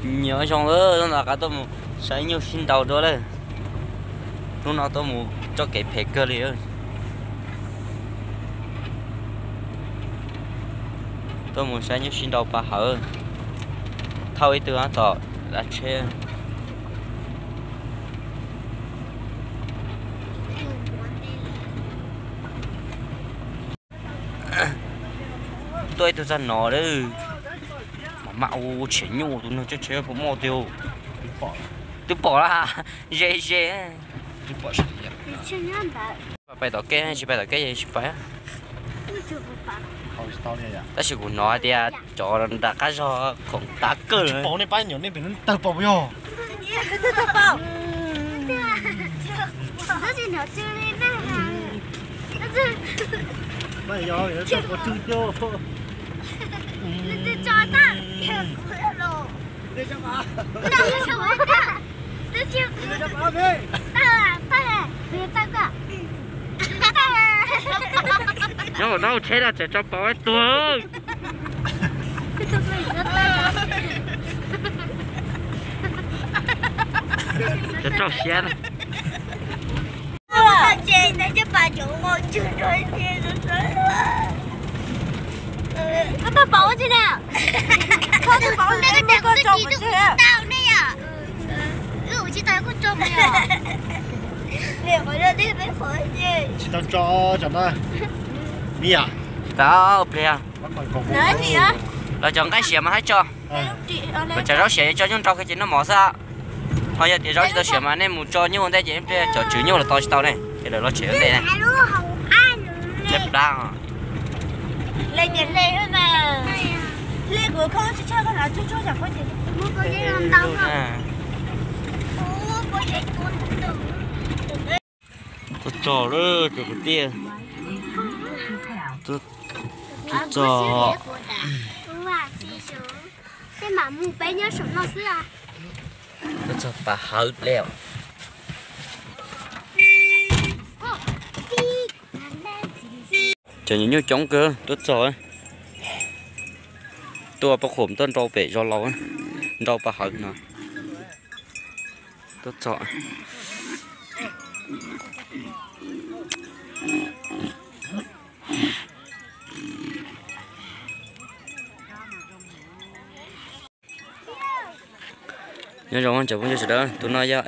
Nyob zoo lawm, hnub no rov qab tuaj mus saib nyuj sib nraus dua lawm. Hnub no tuaj mus txoj kev phem kawg li. Tuaj mus saib nyuj sib nraus pas hawv, thauj ib tug tom dab tsheb. Tuaj ib tug txog no lawm, mas mam ua tshiab nyuj tus neeg tseeb tseeb puas muaj tiag. Twb pom lawm, ze ze. Pais tom keb, tsis pais tom keb tsis pais. Tab sis kuv hnov hais tias cov nram qab zog khoom tav kawg. Nyob hauv tsheb no tseem tso pauv ib tug. Cov rau siab na. Koj tau pauv tsi na? Koj tau pauv ne, koj tso kuv tsis tau ne yom. Tsis tau tso tsam no. Ib yam. Tau pliag. Los cov nqaij siav mas hab tso. Los cov zaub siav yuav tso nyuj nrau kawg ces noj mov xwb. Ho yog tias zaub tsis tau siav mas nej mus tso nyuj ua ntej ces ib pliag cov tswv nyuj los tau tsis tau ne ces lawv los tshem ua ntej ne. Tshem plab. Tuaj txog lawm cov kwv tij. Tuaj txog. Tuaj txog pas hawv lawm. Cov nyuj coob kawg tuaj txog. Tuaj pob qhum tuaj nrau pem zos laus, nrau pas hawv no. Tuaj txog. Nyob zoo cov phooj ywg sawv daws, tus no yog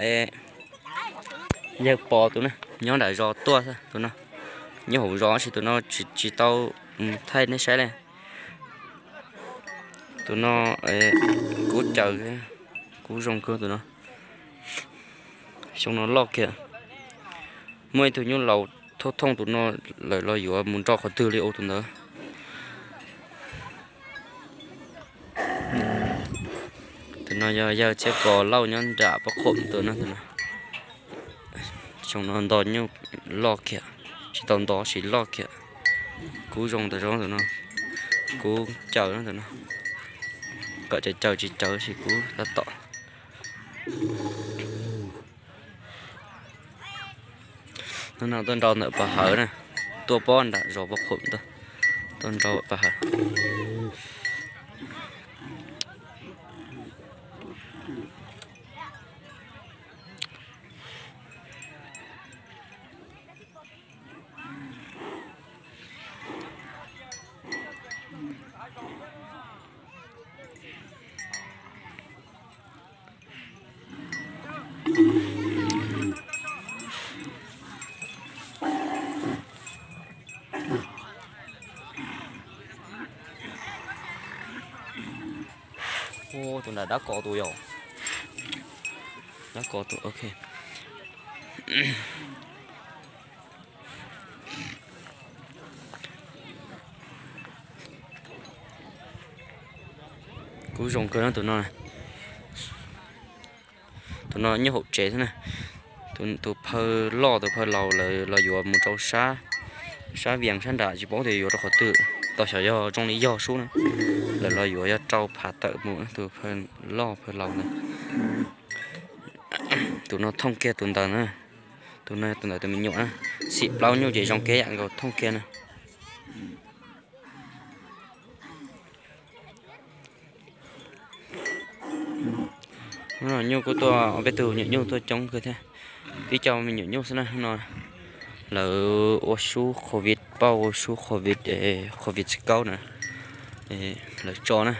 yawg Pov tus na, nyob nram zos tuaj xwb tus no. Nyob hauv zos tab sis tus no tsis tau thaij nej saib li. Tus no kub caws, kub zoo kawg tus no. Xyoo no loj kiag. Muaj ib tug nyuj laus thooj thooj tus no, lawv los yuav mus nrau qhov twg li ua tus ntawd. Tus no yog yawg Txhiab Kos Lauj nyob nram Pab Qhom tus no. Xyoo no nto nyuj loj kiag, tsis tau nto sis loj kiag. Kub zoo ntawm zoo tus no, kub caws tus no, kom caws caws tsis caws sis kub tab tom. Hnub no tuaj nrau ntawm Pas Hawv na, tuaj pob nram zos Pab Qhom tuaj, tuaj nrau Pas Hawv. Tus nram dab kos tus yom. Dab kos tus, ok. Kub zoo kawg tus no. Tus no nyob hauv tsev xwb na. Tus phaw loj tus phaw laus lawv los yuav mus rau sab, sab Vias sab nram tsis paub tias yuav rau qhov twg. Tau xyov yog zoo li yog sub na. Lawv los yuav yog rau phav tawm mus tus phaw loj phaw laus ntawd. Tus no thooj kiag tus ntawd na. Tus no tus ntawd tus me nyuam na. Xim plaub nyuj ces zoo kiag yam nkaus thooj kiag na. Hnub no nyuj kuj tuaj, ob peb tug nyuam nyuj tuaj coob kawg thiab. Tib co me nyuam nyuj xwb na. Hnub no lawv ua sub covid, pauj sub covid, covid txiv kaub na, lawv tso na.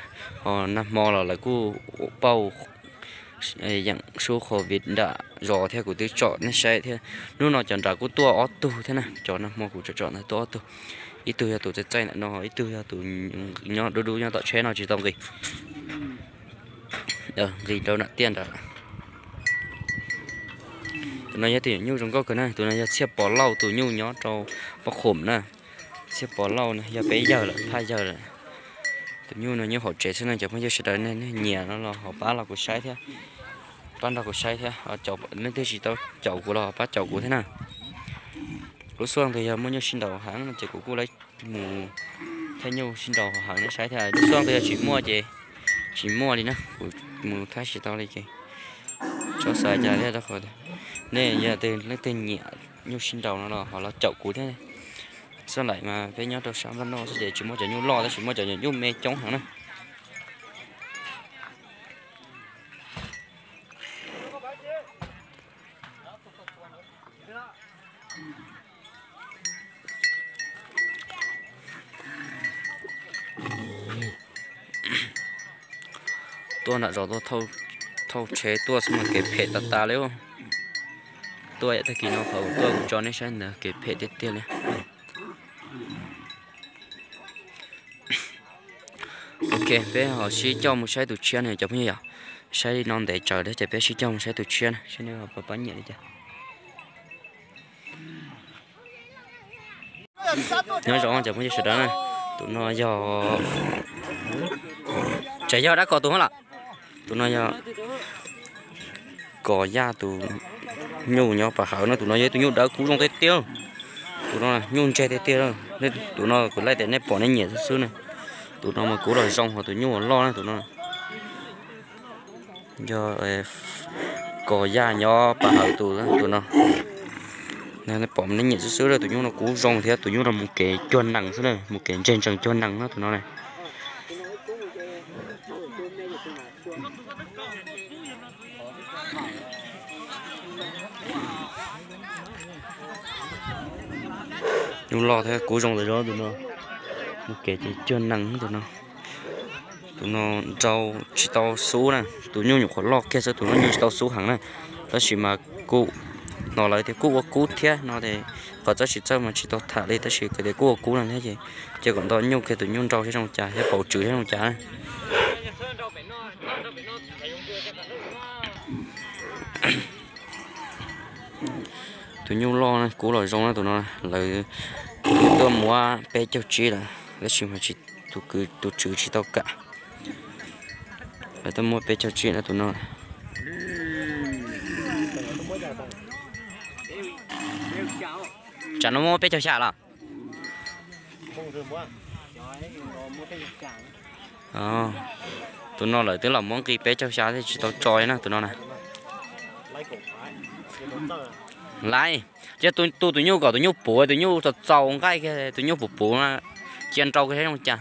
Ho nag hmo los lawv kuj pauj yeem sub covid nram zos thiab, kuv twb tsom nej saib thiab. Hnub no cov nrad kuj tuaj ob tug thiab na, cov nag hmo kuv tsom tsom ntawd tuaj ob tug. Ib tug yog tus txaij txaij ntawm no, ib tug yog tus nyob dub dub nyob tom tsheb no tsis tau nqis, nqis rau nram tiaj nrad. Tus no yog tus nyuj zoo nkauj kawg na, tus no yog Txhiaj Pov Lauj tus nyuj nyob rau Paj Qhum na. Txhiaj Pov Lauj na yog peb yawg lawm, phaj yawg lawm. Tus nyuj no nyob hauv tsev xwb no, cov phooj ywg sawv daws nej nyiam no los ho pab los kuv saib thiab, pab nrog kuv saib thiab. Leej twg tsis tau caum kuv los ho pab caum kuv thiab na. Lub xyoo twg yog muaj nyuj sib nraus heev no ces kuv kuj mus thaij nyuj sib nraus heev nej saib thiab. Lub xyoo twg yog tsis muaj ces tsis muaj li na, kuv mus thaij tsis tau li ces tso xav cas thiab rau qhov nej yog leej twg nyiam nyuj sib nraus no los ho los caum kuv thiab. Xab laim mas peb nyob rau sab npaj no xwb ces tsis muaj cov nyuj loj tab sis muaj cov nyuj me coob heev na. Tuaj nram zos tuaj thauj tsheb tuaj xwb mas kev phem tas tas li. Tuaj yam tag kis no qhov kuv tuaj kuv tso nej saib ntawd kev phem tiag tiag li. Ok, peb ho sib coj mus saib tus tshiab no cov phooj ywg yom. Saib li no ntev tsawv thiab ces peb sib coj mus saib tus tshiab na, saib nej ho puas pab nyiam li cas. Nyob zoo cov phooj ywg sawv daws na, tus no yog, tsam yog dab Kos tus hos los? Tus no yog Kos Yaj tus nyuj nyob pas hawv no, tus no yog ib tug nyuj dawb kub zoo tiag tiag. Tus no nyuj ntseg tiag tiag. Tus no kuv laij tias nej pom nej nyiam xwb xwb na. Tus no mas kuv los zoo hos tus nyuj uas loj na, tus no yog Kos Yaj nyob pas hawv tus, tus no. Nej pom nej nyiam xwb xwb, tus nyuj no kuv zoo thiab, tus nyuj no mus kev cuag nees xwb na, mus kev ntseg ntsees cuag nees no tus no na. Nyuj loj thiab kub zoo tas zog tus no. Mus kev ces cuag nees tus no. Tus no nrau tsis tau xub na, tus nyuj nyuam qhuav loj kiag xwb, tus no nyuj tsis tau xub heev na. Tab sis mas kuj, no lawv tias kuj ua kub thiab no ces qhov txawj tsis txawj mas tsis tau tham li, tab sis tias kuj ua kub no thiab ces cia kom nto nyuj kiag tus nyuj nrau thiab zoo cas thiab pauv tswv thiab zoo cas na. Tus nyuj loj na, kub los zoo na tus no, lawv tuaj muab peb caug tsib lawm, tab sis mas tsis, tus kwv tus tswv tsis tau kam. Lawv tuaj muab peb caug tsib na tus no. Tsam no muab peb caug xya los? Tus no lawv twb los muab nqi peb caug xya thiab tsis tau tso na tus no na. Laiv, cia tu tus nyuj kom tus nyuj puv, tus nyuj txaus txaus nqaij kiag, tus nyuj puv puv na, cia nrau kiag saib zoo cas.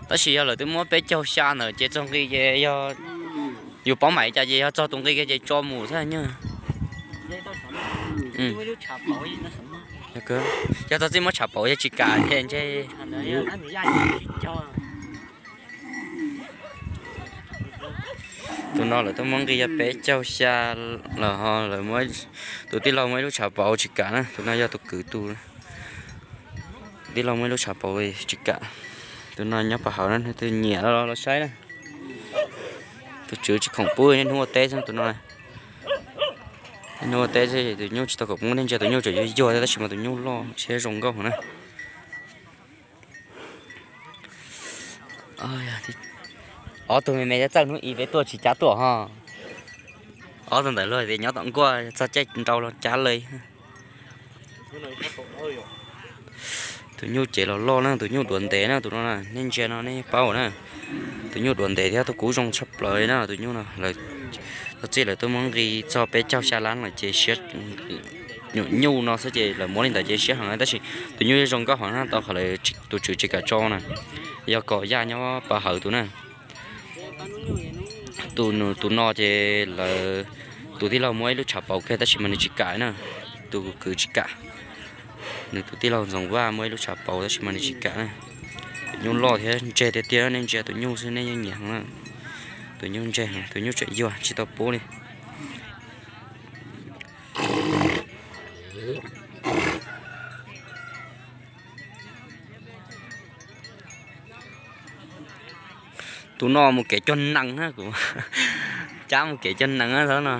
Tab sis yog lawv twb muab peb caug xya ntawd ces txog nqi ces yog yus paub mam li cas ces yog txog tus nqi kiag ces tso mus thiab nyuj. Yog txog txij muab tshav pauv yog tsis kam ces ntshe. Tus no lawv tuaj muab nqi yog peb caug xya los ho lawv, tus tij laug muaj ib lub tshav pauv tsis kam na, tus no yog tus kwv tus, tus tij laug muaj ib lub tshav pauv tsis kam. Tus no nyob pab hauv na, leej twg nyiam los saib na. Tus tswv tsis khoom pub, niaj hnub ua teb xwb tus no. Niaj hnub ua teb xwb tus nyuj tsis tau khoom pub, nej ntsia tus nyuj tseem yuag yuag thiab tab sis mas tus nyuj loj siab zoo nkauj heev na. Ob tug me me thiab txawj hnub ib peb tuaj tsis cab tuaj ho. Ob tug ntawd luag tias nyob tom nkuaj txog caij nrau los cab li. Tus nyuj cev los loj na, tus nyuj duav ntev na tus no, nej ntsia no nej paub na. Tus nyuj duav ntev thiab tus kub zoo tshaj plaws li na, tus nyuj no lawv, txij lawv tuaj muab nqi txog peb caug xya lab lawm ces siab nqhis. Nyuam nyuj no xwb ces lawv muab li ntawd ces siab heev na, tab sis tus nyuj zoo nkauj heev na, tau qhov lawv tus tswv tsis kam tso na. Yog kom yaj nyob pab hawv tus na. Tus, tus no ces lawv, tus tij laug muab ib lub tshav pauv kiag tab sis mas nws tsis kam na. Tus kwv tsis kam. Nws tus tij laug Ntxoov Vaj muab ib lub tshav pauv tab sis mas nws tsis kam na. Tus nyuj loj thiab ntseg tiag tiag, nej ntsia tus nyuj xwb nej yeej nyiam heev na. Tus nyuj ntseg heev, tus nyuj tseem yuag tsis tau pub li. Tus no mus kev cog nees na kuv, cab mus kev cog nees na no.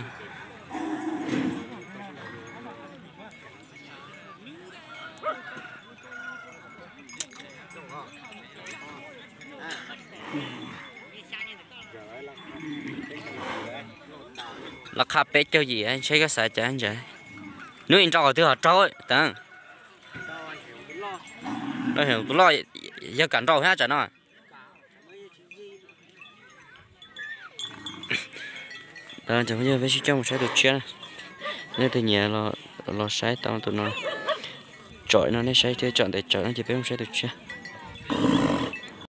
Lab qhab peb caug yim, saib koj xav cas ntag. Hnub ib nrau qhov twg ho raug tas. Tus loj yog kam nrau thiab tsam no. Cov phooj ywg, peb sib coj mus saib tus tshiab. Nej tus nyiam los saib tau tus no. Tsom no nej saib thiab, tsom ntev tsawv no ces peb mus saib tus tshiab.